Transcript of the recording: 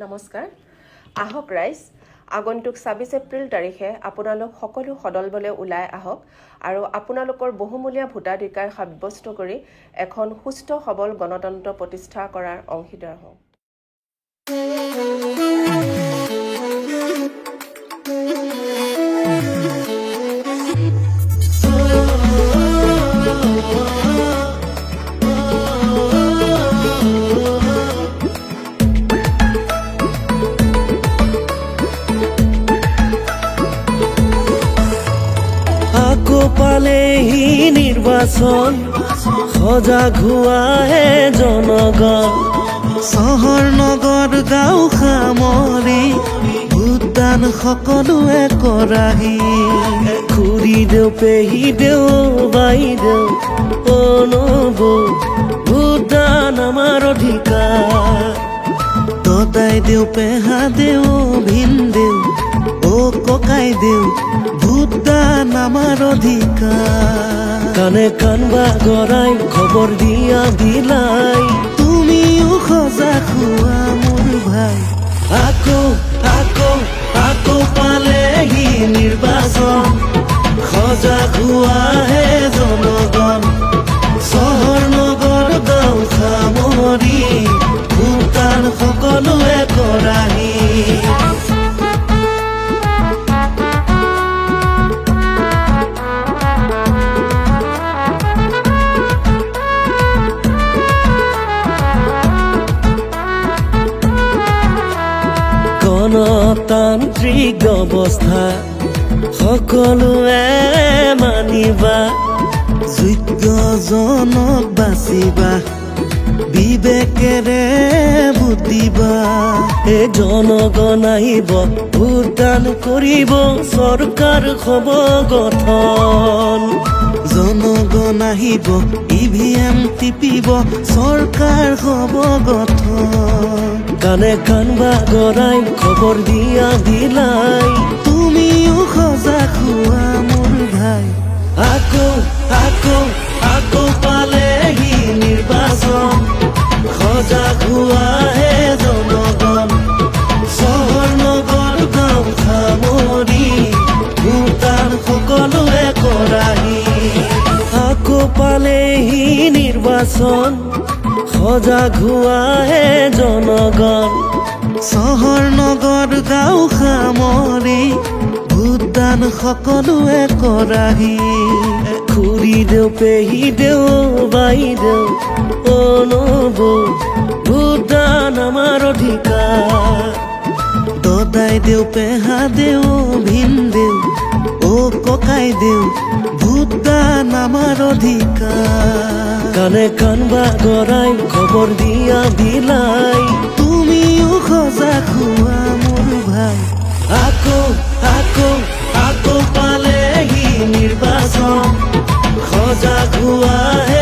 নমস্কাৰ। আহক ৰাইজ, আগন্তুক 26 এপ্ৰিল তাৰিখে আপোনালোক সকলো সদলবলে ওলাই আহক আৰু আপোনালোকৰ বহুমূলীয়া ভোটাধিকাৰ সাব্যস্ত কৰি এখন সুস্থ সবল গণতন্ত্ৰ প্ৰতিষ্ঠা কৰাৰ অংশীদাৰ হওঁ। আকৌ পালেহি নিৰ্বাচন, সজাগ হোৱাহে জনগণ। চহৰ নগৰ গাঁও সামৰি ভোটদান সকলোৱে কৰাহি। খুৰী দেউ, পেহী দেউ, বাইদেউ, অ নবৌ, ভোটদান আমাৰ অধিকাৰ। দদাই দেউ, পেহা দেউ, ভিন দেউ, অ ককাই দেউ, ভোটদান আমাৰ অধিকাৰ। কাণে কাণ বাগৰাই খবৰ দিয়া বিলাই, তুমিও সজাগ হোৱা মোৰ ভাই। আকৌ আকৌ আকৌ পালেহি নিৰ্বাচন, সজাগ হোৱাহে জনগণ। চহৰ নগৰ গাঁও সামৰি ভোটদান সকলোৱে কৰাহি। গণতান্ত্ৰিক ব্যৱস্থা সকলোৱে মানিবা, যোগ্যজনক বাচিবা, বিবেকেৰে ভোট দিবা। এই জনগণ আহিব, ভোটদান কৰিব, চৰকাৰ হ'ব গঠন। জনগণ আহিব, ইভিএম টিপিব, চৰকাৰ হ'ব গঠন। কাণে কাণ বাগৰাই খবৰ দিয়া বিলাই, তুমিও সজাগ হোৱা মোৰ ভাই। আকৌ আকৌ আকৌ পালেহি নিৰ্বাচন, সজাগ হোৱাহে জনগণ। চহৰ নগৰ গাঁও সামৰি ভোটদান সকলোৱে কৰাহি। আকৌ পালেহি নিৰ্বাচন, সজাগ হোৱাহে জনগণ। চহৰ নগৰ গাঁও সামৰি ভোটদান সকলোৱে কৰাহি। খুৰী দেউ, পেহী দেউ, বাইদেউ, অ নবৌ, ভোটদান আমাৰ অধিকাৰ। দদাই দেউ, পেহা দেউ, ভিন দেউ, অ ককাই দেউ, ভোটদান আমাৰ অধিকাৰ। কাণে কাণ বাগৰাই খবৰ দিয়া বিলাই, তুমিও সজাগ হোৱা মোৰ ভাই। আকৌ আকৌ আকৌ পালেহি নিৰ্বাচন, সজাগ হোৱাহে